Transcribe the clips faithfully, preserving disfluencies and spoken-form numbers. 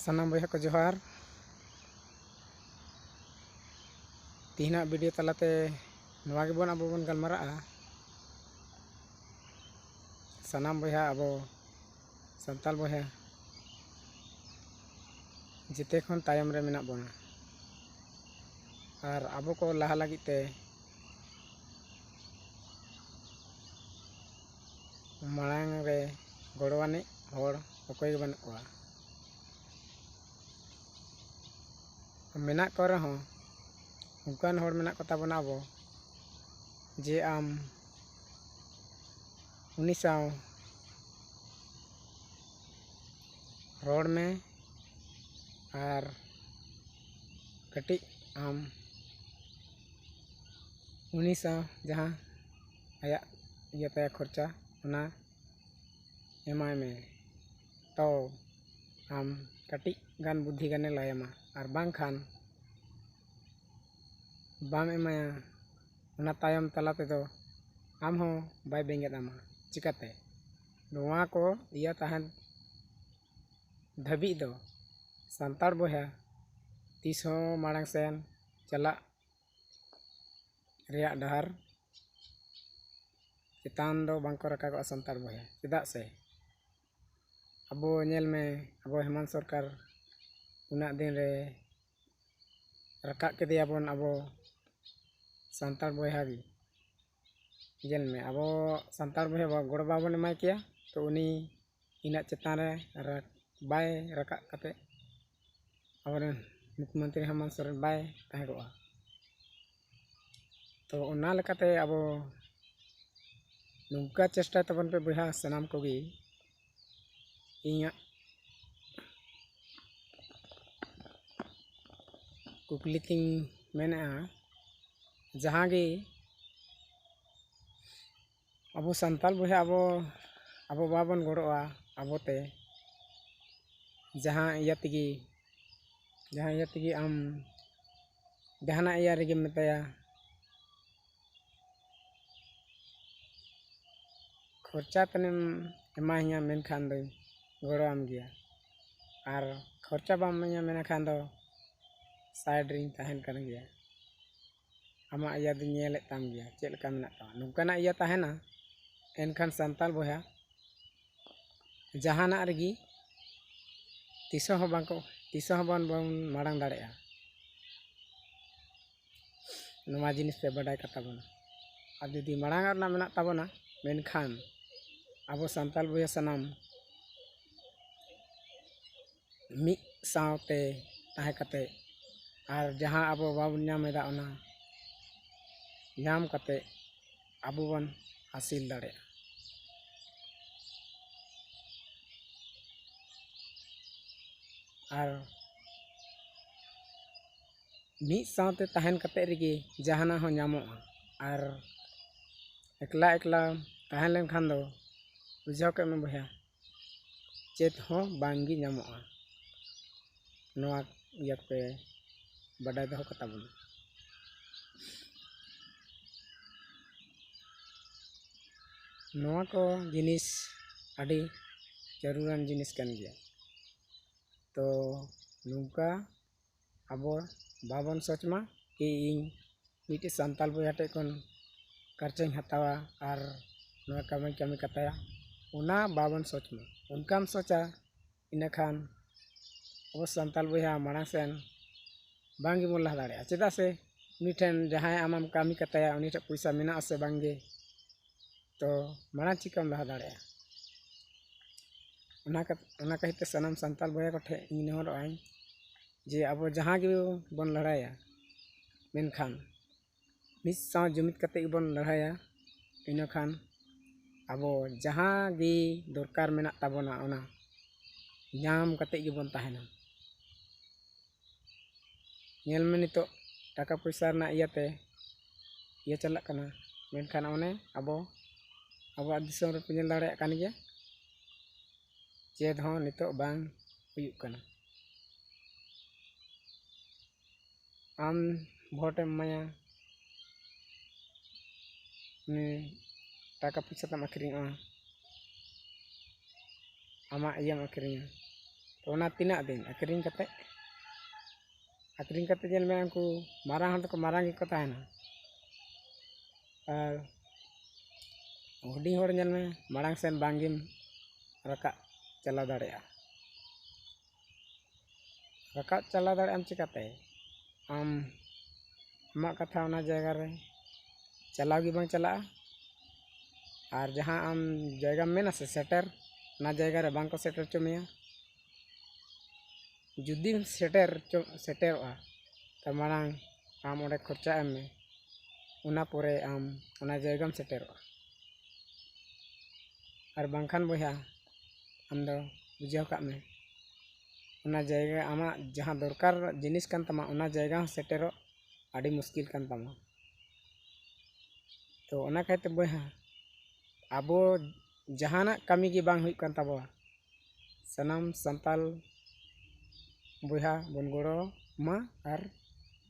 ᱥᱟᱱᱟᱢ ᱵᱚᱭᱦᱟ ᱠᱚ ᱡᱚᱦᱟᱨ᱾ ᱛᱤᱦᱤᱧᱟᱜ ᱵᱷᱤᱰᱤᱭᱳ ᱛᱟᱞᱟᱛᱮ ᱱᱚᱣᱟ ᱜᱮᱵᱚᱱ ᱟᱵᱚ ᱵᱚᱱ ᱜᱟᱞᱢᱟᱨᱟᱜᱼᱟ, ᱥᱟᱱᱟᱢ ᱵᱚᱭᱦᱟ, ᱟᱵᱚ ᱥᱟᱱᱛᱟᱲ ᱵᱚᱭᱦᱟ ᱡᱮᱛᱮ ᱠᱷᱚᱱ ᱛᱟᱭᱚᱢ ᱨᱮ ᱢᱮᱱᱟᱜ ᱵᱚᱱᱟ, ᱟᱨ ᱟᱵᱚ ᱠᱚ ᱞᱟᱦᱟ ᱞᱟᱹᱜᱤᱫ ᱛᱮ ᱢᱟᱲᱟᱝ ᱨᱮ ᱜᱚᱲᱚᱣᱟᱱᱤᱡ ᱦᱚᱲ ᱚᱠᱚᱭ ᱜᱮ ᱵᱟᱹᱱᱩᱜ ᱠᱚᱣᱟ᱾ ᱢᱮᱱᱟᱜ ᱠᱚ ᱨᱮᱦᱚᱸ, ᱚᱱᱠᱟᱱ ᱦᱚᱲ ᱢᱮᱱᱟᱜ ᱠᱚᱛᱟ ᱵᱚᱱᱟ ᱟᱵᱚ, ᱡᱮ ᱟᱢ ᱩᱱᱤ ᱥᱟᱶ ᱨᱚᱲ ᱢᱮ ᱟᱨ ᱠᱟᱹᱴᱤᱡ ᱟᱢ ᱩᱱᱤ ᱥᱟᱶ ᱡᱟᱦᱟᱸ ᱟᱭᱟᱜ ᱤᱭᱟᱹ ᱛᱟᱭᱟ ᱠᱷᱚᱨᱪᱟ, ᱚᱱᱟ ᱮᱢᱟᱭ ᱢᱮ᱾ ᱛᱚ ᱟᱢ ᱠᱟᱹᱴᱤᱡ ᱜᱟᱱ ᱵᱩᱫᱽᱫᱷᱤ ᱜᱟᱱᱮ ᱞᱟᱭᱟᱢᱟ, ᱟᱨ ᱵᱟᱝᱠᱷᱟᱱ ᱵᱟᱢ ᱮᱢᱟᱭᱟ, ᱚᱱᱟ ᱛᱟᱭᱚᱢ ᱛᱟᱞᱟ ᱛᱮᱫᱚ ᱟᱢ ᱦᱚᱸ ᱵᱟᱭ ᱵᱮᱸᱜᱮᱫ ᱟᱢᱟ᱾ ᱪᱤᱠᱟᱹᱛᱮ? ᱱᱚᱣᱟ ᱠᱚ ᱤᱭᱟᱹ ᱛᱟᱦᱮᱱ ᱫᱷᱟᱹᱵᱤᱡ ᱫᱚ ᱥᱟᱱᱛᱟᱲ ᱵᱚᱭᱦᱟ ᱛᱤᱥ ᱦᱚᱸ ᱢᱟᱲᱟᱝ ᱥᱮᱱ ᱪᱟᱞᱟᱜ ᱨᱮᱭᱟᱜ ᱰᱟᱦᱟᱨ ᱪᱮᱛᱟᱱ ᱫᱚ ᱵᱟᱝᱠᱚ ᱨᱟᱠᱟᱵᱚᱜᱼᱟ ᱥᱟᱱᱛᱟᱲ ᱵᱚᱭᱦᱟ᱾ ᱪᱮᱫᱟᱜ ᱥᱮ ᱟᱵᱚ ᱧᱮᱞ ᱢᱮ, ᱟᱵᱚ ᱦᱮᱢᱟᱱᱛ ᱥᱚᱨᱠᱟᱨ ᱩᱱᱟᱹᱜ ᱫᱤᱱ ᱨᱮ ᱨᱟᱠᱟᱵ ᱠᱮᱫᱮᱭᱟᱵᱚᱱ ᱟᱵᱚ ᱥᱟᱱᱛᱟᱲ ᱵᱚᱭᱦᱟ ᱜᱮ᱾ ᱧᱮᱞ ᱢᱮ, ᱟᱵᱚ ᱥᱟᱱᱛᱟᱲ ᱵᱚᱭᱦᱟ ᱵᱟ-, ᱜᱚᱲᱚ ᱵᱟᱵᱚᱱ ᱮᱢᱟᱭ ᱠᱮᱭᱟ, ᱛᱚ ᱩᱱᱤ ᱤᱱᱟᱹᱜ ᱪᱮᱛᱟᱱ ᱨᱮ ᱨᱟ-, ᱵᱟᱭ ᱨᱟᱠᱟᱵ ᱠᱟᱛᱮ ᱟᱵᱚᱨᱮᱱ ᱢᱩᱠᱷᱭᱚᱢᱚᱱᱛᱨᱤ ᱦᱮᱢᱟᱱᱛ ᱥᱚᱨᱮᱱ ᱵᱟᱭ ᱛᱟᱦᱮᱸ ᱠᱚᱜᱼᱟ᱾ ᱛᱚ ᱚᱱᱟ ᱞᱮᱠᱟᱛᱮ ᱟᱵᱚ ᱱᱚᱝᱠᱟ ᱪᱮᱥᱴᱟᱭ ᱛᱟᱵᱚᱱ ᱯᱮ ᱵᱚᱭᱦᱟ, ᱥᱟᱱᱟᱢ ᱠᱚᱜᱮ᱾ ᱤᱧᱟᱹᱜ ᱠᱩᱠᱞᱤ ᱛᱤᱧ ᱢᱮᱱᱮᱫᱼᱟ, ᱡᱟᱦᱟᱸ ᱜᱮ ᱟᱵᱚ ᱥᱟᱱᱛᱟᱲ ᱵᱚᱭᱦᱟ ᱟᱵᱚ, ᱟᱵᱚ ᱵᱟᱵᱚᱱ ᱜᱚᱲᱚᱜᱼᱟ ᱟᱵᱚᱛᱮ, ᱡᱟᱦᱟᱸ ᱤᱭᱟᱹ ᱛᱮᱜᱮ, ᱡᱟᱦᱟᱸ ᱤᱭᱟᱹ ᱛᱮᱜᱮ ᱟᱢ ᱡᱟᱦᱟᱱᱟᱜ ᱤᱭᱟᱹ ᱨᱮᱜᱮᱢ ᱢᱮᱛᱟᱭᱟ, ᱠᱷᱚᱨᱪᱟ ᱛᱤᱱᱟᱹᱜ ᱮᱢ ᱮᱢᱟᱧᱟ, ᱢᱮᱱᱠᱷᱟᱱ ᱫᱚᱧ ᱜᱚᱲᱚᱣᱟᱢ ᱜᱮᱭᱟ᱾ ᱟᱨ ᱠᱷᱚᱨᱪᱟ ᱵᱟᱢ ᱤᱢᱟᱹᱧᱟ ᱢᱮᱱᱠᱷᱟᱱ ᱫᱚ side ᱨᱤᱧ ᱛᱟᱦᱮᱱ ᱠᱟᱱ ᱜᱮᱭᱟ᱾ ᱟᱢᱟᱜ ᱤᱭᱟᱹ ᱫᱚᱧ ᱧᱮᱞᱮᱫ ᱛᱟᱢ ᱜᱮᱭᱟ, ᱪᱮᱫ ᱞᱮᱠᱟ ᱢᱮᱱᱟᱜ ᱛᱟᱢᱟ᱾ ᱱᱚᱝᱠᱟᱱᱟᱜ ᱤᱭᱟᱹ ᱛᱟᱦᱮᱱᱟ, ᱮᱱᱠᱷᱟᱱ ᱥᱟᱱᱛᱟᱲ ᱵᱚᱭᱦᱟ ᱡᱟᱦᱟᱱᱟᱜ ᱨᱮᱜᱮ ᱛᱤᱥᱚᱜ ᱦᱚᱸ ᱵᱟᱝ ᱠᱚ, ᱛᱤᱥᱚᱜ ᱦᱚᱸ ᱵᱚᱱ, ᱵᱚᱱ ᱢᱟᱲᱟᱝ ᱫᱟᱲᱮᱭᱟᱜᱼᱟ᱾ ᱱᱚᱣᱟ ᱡᱤᱱᱤᱥ ᱯᱮ ᱵᱟᱰᱟᱭ ᱠᱟᱛᱟ ᱵᱚᱱᱟ᱾ ᱟᱨ ᱡᱩᱫᱤ ᱢᱟᱲᱟᱝ ᱨᱮᱱᱟᱜ ᱢᱮᱱᱟᱜ ᱛᱟᱵᱚᱱᱟ, ᱢᱮᱱᱠᱷᱟᱱ ᱟᱵᱚ ᱥᱟᱱᱛᱟᱲ ᱵᱚᱭᱦᱟ ᱥᱟᱱᱟᱢ ᱢᱤᱫ ᱥᱟᱶᱛᱮ ᱛᱟᱦᱮᱸ ᱠᱟᱛᱮ ᱟᱨ ᱡᱟᱦᱟᱸ ᱟᱵᱚ ᱵᱟᱵᱚᱱ ᱧᱟᱢ ᱮᱫᱟ, ᱚᱱᱟ ᱧᱟᱢ ᱠᱟᱛᱮ ᱟᱵᱚ ᱵᱚᱱ ᱦᱟᱹᱥᱤᱞ ᱫᱟᱲᱮᱭᱟᱜᱼᱟ᱾ ᱟᱨ ᱢᱤᱫ ᱥᱟᱶᱛᱮ ᱛᱟᱦᱮᱱ ᱠᱟᱛᱮ ᱨᱮᱜᱮ ᱡᱟᱦᱟᱱᱟᱜ ᱦᱚᱸ ᱧᱟᱢᱚᱜᱼᱟ᱾ ᱟᱨ ᱮᱠᱞᱟ ᱮᱠᱞᱟ ᱛᱟᱦᱮᱸ ᱞᱮᱱᱠᱷᱟᱱ ᱫᱚ, ᱵᱩᱡᱷᱟᱹᱣ ᱠᱮᱫ ᱢᱮ ᱵᱚᱭᱦᱟ, ᱪᱮᱫ ᱦᱚᱸ ᱵᱟᱝ ᱜᱮ ᱧᱟᱢᱚᱜᱼᱟ᱾ ᱱᱚᱣᱟ ᱤᱭᱟᱹ ᱯᱮ ᱵᱟᱰᱟᱭ ᱫᱚᱦᱚ ᱠᱟᱛᱟ ᱵᱚᱱᱟ᱾ ᱱᱚᱣᱟ ᱠᱚ ᱡᱤᱱᱤᱥ ᱟᱹᱰᱤ ᱡᱟᱹᱨᱩᱲᱟᱱ ᱡᱤᱱᱤᱥ ᱠᱟᱱ ᱜᱮᱭᱟ᱾ ᱛᱚ ᱱᱚᱝᱠᱟ ᱟᱵᱚ ᱵᱟᱵᱚᱱ ᱥᱚᱪ ᱢᱟ ᱠᱤ ᱤᱧ ᱢᱤᱫᱴᱮᱡ ᱥᱟᱱᱛᱟᱲ ᱵᱚᱭᱦᱟ ᱴᱷᱮᱡ ᱠᱷᱚᱱ ᱠᱟᱨᱪᱟᱧ ᱦᱟᱛᱟᱣᱟ ᱟᱨ ᱱᱚᱣᱟ ᱠᱟᱹᱢᱤᱧ ᱠᱟᱹᱢᱤ ᱠᱟᱛᱟᱭᱟ, ᱚᱱᱟ ᱵᱟᱵᱚᱱ ᱥᱚᱪ ᱢᱟ᱾ ᱚᱱᱠᱟᱢ ᱥᱚᱪᱟ, ᱤᱱᱟᱹᱠᱷᱟᱱ ᱟᱵᱚ ᱥᱟᱱᱛᱟᱲ ᱵᱚᱭᱦᱟ ᱢᱟᱲᱟᱝ ᱥᱮᱱ ᱵᱟᱝ ᱜᱮᱵᱚᱱ ᱞᱟᱦᱟ ᱫᱟᱲᱮᱭᱟᱜᱼᱟ᱾ ᱪᱮᱫᱟᱜ ᱥᱮ ᱩᱱᱤ ᱴᱷᱮᱱ ᱡᱟᱦᱟᱸᱭ ᱟᱢᱮᱢ ᱠᱟᱹᱢᱤ ᱠᱟᱛᱟᱭᱟ, ᱩᱱᱤ ᱴᱷᱮᱱ ᱯᱚᱭᱥᱟ ᱢᱮᱱᱟᱜᱼᱟ ᱥᱮ ᱵᱟᱝ ᱜᱮ, ᱛᱚ ᱢᱟᱲᱟᱝ ᱪᱤᱠᱟᱹᱢ ᱞᱟᱦᱟ ᱫᱟᱲᱮᱭᱟᱜᱼᱟ? ᱚᱱᱟ ᱠᱟ-, ᱚᱱᱟ ᱠᱷᱟᱹᱛᱤᱨ ᱛᱮ ᱥᱟᱱᱟᱢ ᱥᱟᱱᱛᱟᱲ ᱵᱚᱭᱦᱟ ᱠᱚᱴᱷᱮᱱ ᱤᱧ ᱱᱮᱦᱚᱨᱚᱜ ᱟᱹᱧ ᱡᱮ ᱟᱵᱚ ᱡᱟᱦᱟᱸ ᱜᱮᱵᱚᱱ ᱞᱟᱲᱟᱭᱟ, ᱢᱮᱱᱠᱷᱟᱱ ᱢᱤᱫ ᱥᱟᱶ ᱡᱩᱢᱤᱫ ᱠᱟᱛᱮ ᱜᱮᱵᱚᱱ ᱞᱟᱲᱟᱭᱟ, ᱤᱱᱟᱹᱠᱷᱟᱱ ᱟᱵᱚ ᱡᱟᱦᱟᱸ ᱜᱮ ᱫᱚᱨᱠᱟᱨ ᱢᱮᱱᱟᱜ ᱛᱟᱵᱚᱱᱟ, ᱚᱱᱟ ᱧᱟᱢ ᱠᱟᱛᱮ ᱜᱮᱵᱚᱱ ᱛᱟᱦᱮᱱᱟ᱾ ᱧᱮᱞ ᱢᱮ, ᱱᱤᱛᱚᱜ ᱴᱟᱠᱟ ᱯᱚᱭᱥᱟ ᱨᱮᱱᱟᱜ ᱤᱭᱟᱹᱛᱮ ᱤᱭᱟᱹ ᱪᱟᱞᱟᱜ ᱠᱟᱱᱟ, ᱢᱮᱱᱠᱷᱟᱱ ᱚᱱᱮ ᱟᱵᱚ ᱟᱵᱚᱣᱟᱜ ᱫᱤᱥᱚᱢ ᱨᱮᱯᱮ ᱧᱮᱞ ᱫᱟᱲᱮᱭᱟᱜ ᱠᱟᱱ ᱜᱮᱭᱟ, ᱪᱮᱫ ᱦᱚᱸ ᱱᱤᱛᱚᱜ ᱵᱟᱝ ᱦᱩᱭᱩᱜ ᱠᱟᱱᱟ᱾ ᱟᱢ ᱵᱷᱳᱴ ᱮᱢ ᱮᱢᱟᱭᱟ, ᱩᱱᱤ ᱴᱟᱠᱟ ᱯᱚᱭᱥᱟ ᱛᱟᱢ ᱟᱹᱠᱷᱨᱤᱧᱚᱜᱼᱟ, ᱟᱢᱟᱜ ᱤᱭᱟᱹᱢ ᱟᱹᱠᱷᱨᱤᱧᱟ, ᱛᱚ ᱚᱱᱟ ᱛᱤᱱᱟᱹᱜ ᱫᱤᱱ ᱟᱹᱠᱷᱨᱤᱧ ᱠᱟᱛᱮ? ᱟᱹᱠᱷᱨᱤᱧ ᱠᱟᱛᱮ ᱧᱮᱞ ᱢᱮ, ᱩᱱᱠᱩ ᱢᱟᱨᱟᱝ ᱦᱚᱲ ᱫᱚᱠᱚ ᱢᱟᱨᱟᱝ ᱜᱮᱠᱚ ᱛᱟᱦᱮᱱᱟ, ᱟᱨ ᱦᱩᱰᱤᱧ ᱦᱚᱲ ᱧᱮᱞ ᱢᱮ, ᱢᱟᱲᱟᱝ ᱥᱮᱱ ᱵᱟᱝ ᱜᱮᱢ ᱨᱟᱠᱟᱵ ᱪᱟᱞᱟᱣ ᱫᱟᱲᱮᱭᱟᱜᱼᱟ᱾ ᱨᱟᱠᱟᱵ ᱪᱟᱞᱟᱣ ᱫᱟᱲᱮᱭᱟᱜ ᱟᱢ ᱪᱤᱠᱟᱹᱛᱮ? ᱟᱢ, ᱟᱢᱟᱜ ᱠᱟᱛᱷᱟ ᱚᱱᱟ ᱡᱟᱭᱜᱟ ᱨᱮ ᱪᱟᱞᱟᱣ ᱜᱮ ᱵᱟᱝ ᱪᱟᱞᱟᱜᱼᱟ᱾ ᱟᱨ ᱡᱟᱦᱟᱸ ᱟᱢ ᱡᱟᱭᱜᱟᱢ ᱢᱮᱱᱟ ᱥᱮ ᱥᱮᱴᱮᱨ, ᱚᱱᱟ ᱡᱟᱭᱜᱟ ᱨᱮ ᱵᱟᱝ ᱠᱚ ᱥᱮᱴᱮᱨ ᱦᱚᱪᱚ ᱢᱮᱭᱟ᱾ ᱡᱩᱫᱤᱢ ᱥᱮᱴᱮᱨ ᱪᱚ, ᱥᱮᱴᱮᱨᱚᱜᱼᱟ, ᱛᱚ ᱢᱟᱲᱟᱝ ᱟᱢ ᱚᱸᱰᱮ ᱠᱷᱚᱨᱪᱟ ᱮᱢ ᱢᱮ, ᱚᱱᱟ ᱯᱚᱨᱮ ᱟᱢ ᱚᱱᱟ ᱡᱟᱭᱜᱟᱢ ᱥᱮᱴᱮᱨᱚᱜᱼᱟ᱾ ᱟᱨ ᱵᱟᱝᱠᱷᱟᱱ ᱵᱚᱭᱦᱟ, ᱟᱢ ᱫᱚ ᱵᱩᱡᱷᱟᱹᱣ ᱠᱟᱜ ᱢᱮ, ᱚᱱᱟ ᱡᱟᱭᱜᱟ, ᱟᱢᱟᱜ ᱡᱟᱦᱟᱸ ᱫᱚᱨᱠᱟᱨ ᱡᱤᱱᱤᱥ ᱠᱟᱱ ᱛᱟᱢᱟ, ᱚᱱᱟ ᱡᱟᱭᱜᱟ ᱦᱚᱸ ᱥᱮᱴᱮᱨᱚᱜ ᱟᱹᱰᱤ ᱢᱩᱥᱠᱤᱞ ᱠᱟᱱ ᱛᱟᱢᱟ᱾ ᱛᱚ ᱚᱱᱟ ᱠᱷᱟᱹᱛᱤᱨ ᱵᱚᱭᱦᱟ, ᱟᱵᱚ ᱡᱟᱦᱟᱱᱟᱜ ᱠᱟᱹᱢᱤ ᱜᱮ ᱵᱟᱝ ᱦᱩᱭᱩᱜ ᱠᱟᱱ ᱛᱟᱵᱚᱣᱟ, ᱥᱟᱱᱟᱢ ᱥᱟᱱᱛᱟᱞ ᱵᱚᱭᱦᱟ ᱵᱚᱱ ᱜᱚᱲᱚ ᱢᱟ, ᱟᱨ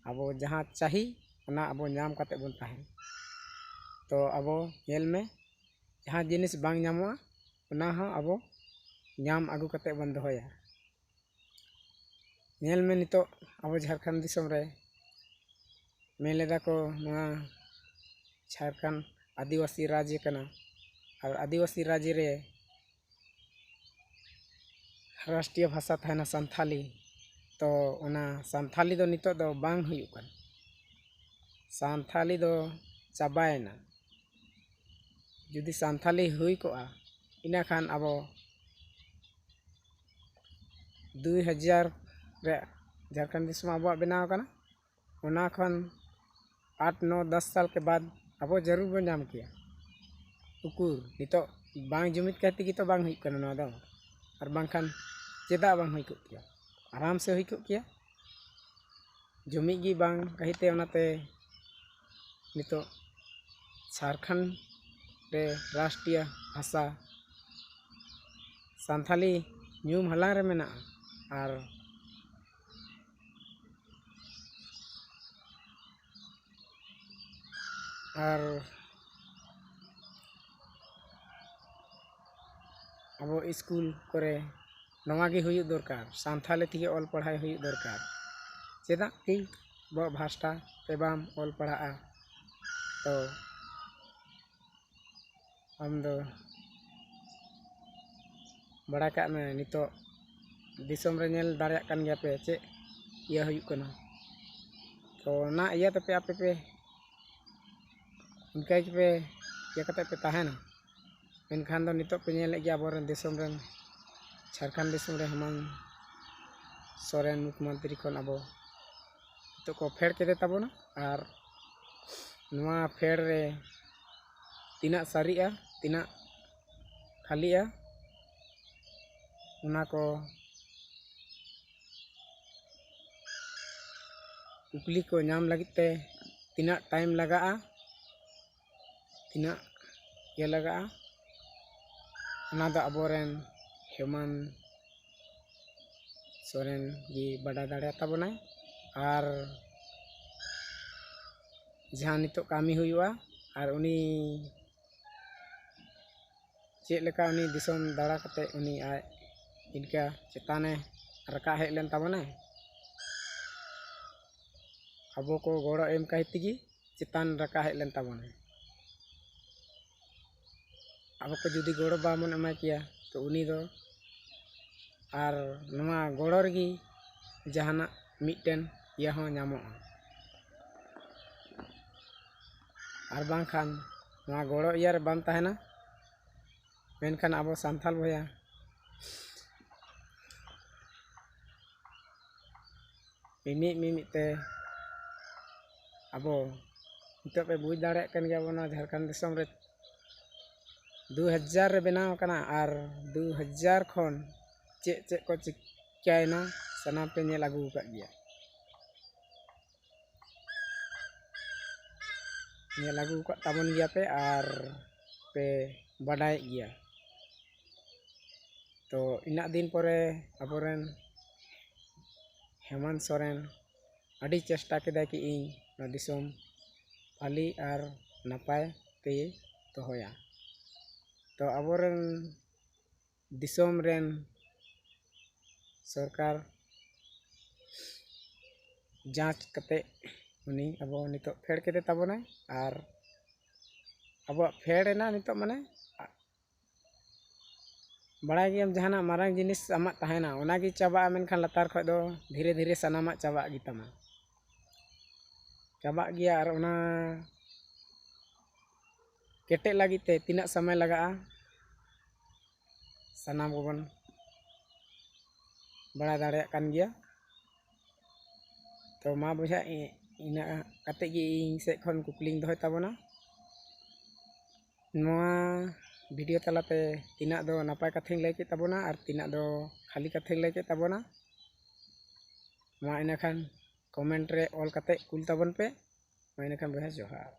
ᱟᱵᱚ ᱡᱟᱦᱟᱸ ᱪᱟᱹᱦᱤ, ᱚᱱᱟ ᱟᱵᱚ ᱧᱟᱢ ᱠᱟᱛᱮ ᱵᱚᱱ ᱛᱟᱦᱮᱱ᱾ ᱛᱚ ᱟᱵᱚ ᱧᱮᱞ ᱢᱮ, ᱡᱟᱦᱟᱸ ᱡᱤᱱᱤᱥ ᱵᱟᱝ ᱧᱟᱢᱚᱜᱼᱟ, ᱚᱱᱟ ᱦᱚᱸ ᱟᱵᱚ ᱧᱟᱢ ᱟᱹᱜᱩ ᱠᱟᱛᱮ ᱵᱚᱱ ᱫᱚᱦᱚᱭᱟ᱾ ᱧᱮᱞ ᱢᱮ, ᱱᱤᱛᱚᱜ ᱟᱵᱚ ᱡᱷᱟᱲᱠᱷᱚᱸᱰ ᱫᱤᱥᱚᱢ ᱨᱮ ᱢᱮᱱ ᱞᱮᱫᱟ ᱠᱚ, ᱱᱚᱣᱟ ᱡᱷᱟᱲᱠᱷᱚᱸᱰ ᱟᱹᱫᱤᱵᱟᱹᱥᱤ ᱨᱟᱡᱽ ᱠᱟᱱᱟ, ᱟᱨ ᱟᱹᱫᱤᱵᱟᱹᱥᱤ ᱨᱟᱡᱽ ᱨᱮ ᱨᱟᱥᱴᱨᱤᱭᱚ ᱵᱷᱟᱥᱟ ᱛᱟᱦᱮᱱᱟ ᱥᱟᱱᱛᱷᱟᱞᱤ᱾ ᱛᱚ ᱚᱱᱟ ᱥᱟᱱᱛᱷᱟᱞᱤ ᱫᱚ ᱱᱤᱛᱚᱜ ᱫᱚ ᱵᱟᱝ ᱦᱩᱭᱩᱜ ᱠᱟᱱᱟ, ᱥᱟᱱᱛᱷᱟᱞᱤ ᱫᱚ ᱪᱟᱵᱟᱭᱮᱱᱟ᱾ ᱡᱩᱫᱤ ᱥᱟᱱᱛᱷᱟᱞᱤ ᱦᱩᱭ ᱠᱚᱜᱼᱟ, ᱤᱱᱟᱹᱠᱷᱟᱱ ᱟᱵᱚ ᱫᱩᱭ ᱦᱟᱡᱟᱨ ᱨᱮ ᱡᱷᱟᱲᱠᱷᱚᱸᱰ ᱫᱤᱥᱚᱢ ᱟᱵᱚᱣᱟᱜ ᱵᱮᱱᱟᱣ ᱠᱟᱱᱟ, ᱚᱱᱟ ᱠᱷᱚᱱ ᱟᱴ, ᱱᱚ, ᱫᱚᱥ ᱥᱟᱞ ᱠᱮ ᱵᱟᱫ ᱟᱵᱚ ᱡᱟᱹᱨᱩᱲ ᱵᱚᱱ ᱧᱟᱢ ᱠᱮᱭᱟ᱾ ᱩᱠᱩᱨ, ᱱᱤᱛᱚᱜ ᱵᱟᱝ ᱡᱩᱢᱤᱫ ᱠᱟᱭ ᱛᱮᱜᱮ ᱛᱚ ᱵᱟᱝ ᱦᱩᱭᱩᱜ ᱠᱟᱱᱟ ᱱᱚᱣᱟ ᱫᱚ, ᱟᱨ ᱵᱟᱝᱠᱷᱟᱱ ᱪᱮᱫᱟᱜ ᱵᱟᱝ ᱦᱩᱭ ᱠᱚᱜ ᱠᱮᱭᱟ? ᱟᱨᱟᱢ ᱥᱮ ᱦᱩᱭ ᱠᱚᱜ ᱠᱮᱭᱟ᱾ ᱡᱩᱢᱤᱫ ᱜᱮ ᱵᱟᱝ ᱠᱷᱟᱹᱛᱤᱨ ᱛᱮ, ᱚᱱᱟᱛᱮ ᱱᱤᱛᱚᱜ ᱡᱷᱟᱲᱠᱷᱚᱸᱰ ᱨᱮ ᱨᱟᱥᱴᱨᱤᱭᱚ ᱵᱷᱟᱥᱟ ᱥᱟᱱᱛᱷᱟᱞᱤ ᱧᱩᱢ ᱦᱟᱞᱟᱝ ᱨᱮ ᱢᱮᱱᱟᱜᱼᱟ᱾ ᱟᱨ, ᱟᱨ ᱟᱵᱚ ᱥᱠᱩᱞ ᱠᱚᱨᱮ ᱱᱚᱣᱟ ᱜᱮ ᱦᱩᱭᱩᱜ ᱫᱚᱨᱠᱟᱨ, ᱥᱟᱱᱛᱷᱟᱞᱤ ᱛᱮᱜᱮ ᱚᱞ ᱯᱟᱲᱦᱟᱣ ᱦᱩᱭᱩᱜ ᱫᱚᱨᱠᱟᱨ᱾ ᱪᱮᱫᱟᱜ ᱠᱤ ᱟᱵᱚᱣᱟᱜ ᱵᱷᱟᱥᱟ ᱛᱮ ᱵᱟᱢ ᱚᱞ ᱯᱟᱲᱦᱟᱜᱼᱟ? ᱛᱚ ᱟᱢ ᱫᱚ ᱵᱟᱲᱟᱭ ᱠᱟᱜ ᱢᱮ, ᱱᱤᱛᱚᱜ ᱫᱤᱥᱚᱢ ᱨᱮ ᱧᱮᱞ ᱫᱟᱲᱮᱭᱟᱜ ᱠᱟᱱ ᱜᱮᱭᱟ ᱯᱮ ᱪᱮᱫ ᱤᱭᱟᱹ ᱦᱩᱭᱩᱜ ᱠᱟᱱᱟ᱾ ᱛᱚ ᱚᱱᱟ ᱤᱭᱟᱹ ᱛᱮᱯᱮ ᱟᱯᱮ ᱯᱮ ᱤᱱᱠᱟᱹ ᱜᱮᱯᱮ ᱤᱭᱟᱹ ᱠᱟᱛᱮ ᱯᱮ ᱛᱟᱦᱮᱱᱟ᱾ ᱢᱮᱱᱠᱷᱟᱱ ᱫᱚ ᱱᱤᱛᱚᱜ ᱯᱮ ᱧᱮᱞᱮᱫ ᱜᱮᱭᱟ ᱟᱵᱚᱨᱮᱱ ᱫᱤᱥᱚᱢ ᱨᱮᱱ, ᱡᱷᱟᱲᱠᱷᱚᱸᱰ ᱫᱤᱥᱚᱢ ᱨᱮ ᱦᱮᱢᱟᱱᱛ ᱥᱚᱨᱮᱱ ᱢᱩᱠᱷᱭᱚᱢᱚᱱᱛᱨᱤ ᱠᱷᱚᱱ ᱟᱵᱚ ᱱᱤᱛᱚᱜ ᱠᱚ ᱯᱷᱮᱰ ᱠᱮᱫᱮ ᱛᱟᱵᱚᱱᱟ᱾ ᱟᱨ ᱱᱚᱣᱟ ᱯᱷᱮᱰ ᱨᱮ ᱛᱤᱱᱟᱹᱜ ᱥᱟᱹᱨᱤᱜᱼᱟ, ᱛᱤᱱᱟᱹᱜ ᱠᱷᱟᱹᱞᱤᱜᱼᱟ, ᱚᱱᱟ ᱠᱚ ᱠᱩᱠᱞᱤ ᱠᱚ ᱧᱟᱢ ᱞᱟᱹᱜᱤᱫ ᱛᱮ ᱛᱤᱱᱟᱹᱜ ᱴᱟᱭᱤᱢ ᱞᱟᱜᱟᱜᱼᱟ, ᱛᱤᱱᱟᱹᱜ ᱤᱭᱟᱹ ᱞᱟᱜᱟᱜᱼᱟ, ᱚᱱᱟ ᱫᱚ ᱟᱵᱚᱨᱮᱱ ᱦᱮᱢᱟᱱᱛ ᱥᱚᱨᱮᱱ ᱜᱮ ᱵᱟᱰᱟᱭ ᱫᱟᱲᱮᱭᱟᱛᱟ ᱵᱚᱱᱟᱭ᱾ ᱟᱨ ᱡᱟᱦᱟᱸ ᱱᱤᱛᱚᱜ ᱠᱟᱹᱢᱤ ᱦᱩᱭᱩᱜᱼᱟ, ᱟᱨ ᱩᱱᱤ ᱪᱮᱫ ᱞᱮᱠᱟ ᱩᱱᱤ ᱫᱤᱥᱚᱢ ᱫᱟᱬᱟ ᱠᱟᱛᱮ ᱩᱱᱤ ᱟᱡ ᱤᱱᱠᱟ ᱪᱮᱛᱟᱱᱮ ᱨᱟᱠᱟᱵ ᱦᱮᱡ ᱞᱮᱱ ᱛᱟᱵᱚᱱᱟᱭ, ᱟᱵᱚ ᱠᱚ ᱜᱚᱲᱚ ᱮᱢ ᱠᱟᱭ ᱛᱮᱜᱮ ᱪᱮᱛᱟᱱ ᱨᱟᱠᱟᱵ ᱦᱮᱡ ᱞᱮᱱ ᱛᱟᱵᱚᱱᱟᱭ᱾ ᱟᱵᱚ ᱠᱚ ᱡᱩᱫᱤ ᱜᱚᱲᱚ ᱵᱟᱵᱚᱱ ᱮᱢᱟ ᱠᱮᱭᱟ, ᱛᱚ ᱩᱱᱤ ᱫᱚ ᱟᱨ ᱱᱚᱣᱟ ᱜᱚᱲᱚ ᱨᱮᱜᱮ ᱡᱟᱦᱟᱱᱟᱜ ᱢᱤᱫᱴᱮᱱ ᱤᱭᱟᱹ ᱦᱚᱸ ᱧᱟᱢᱚᱜᱼᱟ᱾ ᱟᱨ ᱵᱟᱝᱠᱷᱟᱱ ᱱᱚᱣᱟ ᱜᱚᱲᱚ ᱤᱭᱟᱹ ᱨᱮ ᱵᱟᱢ ᱛᱟᱦᱮᱱᱟ, ᱢᱮᱱᱠᱷᱟᱱ ᱟᱵᱚ ᱥᱟᱱᱛᱟᱲ ᱵᱚᱭᱦᱟ ᱢᱤᱢᱤᱫ ᱢᱤᱢᱤᱫ ᱛᱮ ᱟᱵᱚ ᱱᱤᱛᱚᱜ ᱯᱮ ᱵᱩᱡᱽ ᱫᱟᱲᱮᱭᱟᱜ ᱠᱟᱱ ᱜᱮᱭᱟ, ᱟᱵᱚ ᱱᱚᱣᱟ ᱡᱷᱟᱲᱠᱷᱚᱸᱰ ᱫᱤᱥᱚᱢ ᱨᱮ ᱫᱩ ᱦᱟᱡᱟᱨ ᱨᱮ ᱵᱮᱱᱟᱣ ᱟᱠᱟᱱᱟ, ᱟᱨ ᱫᱩ ᱦᱟᱡᱟᱨ ᱠᱷᱚᱱ ᱪᱮᱫ ᱪᱮᱫ ᱠᱚ ᱪᱤᱠᱟᱹᱭᱮᱱᱟ, ᱥᱟᱱᱟᱢ ᱯᱮ ᱧᱮᱞ ᱟᱹᱜᱩ ᱟᱠᱟᱫ ᱜᱮᱭᱟ᱾ ᱧᱮᱞ ᱟᱹᱜᱩ ᱟᱠᱟᱫ ᱛᱟᱵᱚᱱ ᱜᱮᱭᱟ ᱯᱮ ᱟᱨ ᱯᱮ ᱵᱟᱰᱟᱭᱮᱫ ᱜᱮᱭᱟ᱾ ᱛᱚ ᱤᱱᱟᱹᱜ ᱫᱤᱱ ᱯᱚᱨᱮ ᱟᱵᱚᱨᱮᱱ ᱦᱮᱢᱟᱱᱛ ᱥᱚᱨᱮᱱ ᱟᱹᱰᱤ ᱪᱮᱥᱴᱟ ᱠᱮᱫᱟᱭ ᱠᱤ ᱤᱧ ᱱᱚᱣᱟ ᱫᱤᱥᱚᱢ ᱵᱷᱟᱹᱞᱤ ᱟᱨ ᱱᱟᱯᱟᱭ ᱛᱮ ᱫᱚᱦᱚᱭᱟ᱾ ᱛᱚ ᱟᱵᱚᱨᱮᱱ ᱫᱤᱥᱚᱢ ᱨᱮᱱ ᱥᱚᱨᱠᱟᱨ ᱡᱟᱸᱪ ᱠᱟᱛᱮ ᱩᱱᱤ ᱟᱵᱚ ᱱᱤᱛᱚᱜ ᱯᱷᱮᱰ ᱠᱮᱫᱮ ᱛᱟᱵᱚᱱᱟᱭ᱾ ᱟᱨ ᱟᱵᱚᱣᱟᱜ ᱯᱷᱮᱰ ᱮᱱᱟ ᱱᱤᱛᱚᱜ, ᱢᱟᱱᱮ, ᱵᱟᱲᱟᱭ ᱜᱮᱭᱟᱢ, ᱡᱟᱦᱟᱱᱟᱜ ᱢᱟᱨᱟᱝ ᱡᱤᱱᱤᱥ ᱟᱢᱟᱜ ᱛᱟᱦᱮᱱᱟ, ᱚᱱᱟᱜᱮ ᱪᱟᱵᱟᱜᱼᱟ, ᱢᱮᱱᱠᱷᱟᱱ ᱞᱟᱛᱟᱨ ᱠᱷᱚᱡ ᱫᱚ ᱫᱷᱤᱨᱮ ᱫᱷᱤᱨᱮ ᱥᱟᱱᱟᱢᱟᱜ ᱪᱟᱵᱟᱜ ᱜᱮᱛᱟᱢᱟ᱾ ᱪᱟᱵᱟᱜ ᱜᱮᱭᱟ᱾ ᱟᱨ ᱚᱱᱟ ᱠᱮᱴᱮᱡ ᱞᱟᱹᱜᱤᱫ ᱛᱮ ᱛᱤᱱᱟᱹᱜ ᱥᱚᱢᱚᱭ ᱞᱟᱜᱟᱜᱼᱟ, ᱥᱟᱱᱟᱢ ᱠᱚᱵᱚᱱ ᱵᱟᱲᱟᱭ ᱫᱟᱲᱮᱭᱟᱜ ᱠᱟᱱ ᱜᱮᱭᱟ᱾ ᱛᱚ ᱢᱟ ᱵᱚᱭᱦᱟ, ᱤ-, ᱤᱱᱟᱹᱜ ᱠᱟᱛᱮ ᱜᱮ ᱤᱧ ᱥᱮᱫ ᱠᱷᱚᱱ ᱠᱩᱠᱞᱤᱧ ᱫᱚᱦᱚᱭ ᱛᱟᱵᱚᱱᱟ᱾ ᱱᱚᱣᱟ ᱵᱷᱤᱰᱤᱭᱳ ᱛᱟᱞᱟᱛᱮ ᱛᱤᱱᱟᱹᱜ ᱫᱚ ᱱᱟᱯᱟᱭ ᱠᱟᱛᱷᱟᱧ ᱞᱟᱹᱭ ᱠᱮᱫ ᱛᱟᱵᱚᱱᱟ ᱟᱨ ᱛᱤᱱᱟᱹᱜ ᱫᱚ ᱠᱷᱟᱹᱞᱤ ᱠᱟᱛᱷᱟᱧ ᱞᱟᱹᱭ ᱠᱮᱫ ᱛᱟᱵᱚᱱᱟ, ᱢᱟ ᱤᱱᱟᱹᱠᱷᱟᱱ ᱠᱚᱢᱮᱱᱴ ᱨᱮ ᱚᱞ ᱠᱟᱛᱮ ᱠᱩᱞ ᱛᱟᱵᱚᱱ ᱯᱮ᱾ ᱢᱟ ᱤᱱᱟᱹᱠᱷᱟᱱ ᱵᱚᱭᱦᱟ, ᱡᱚᱦᱟᱨ᱾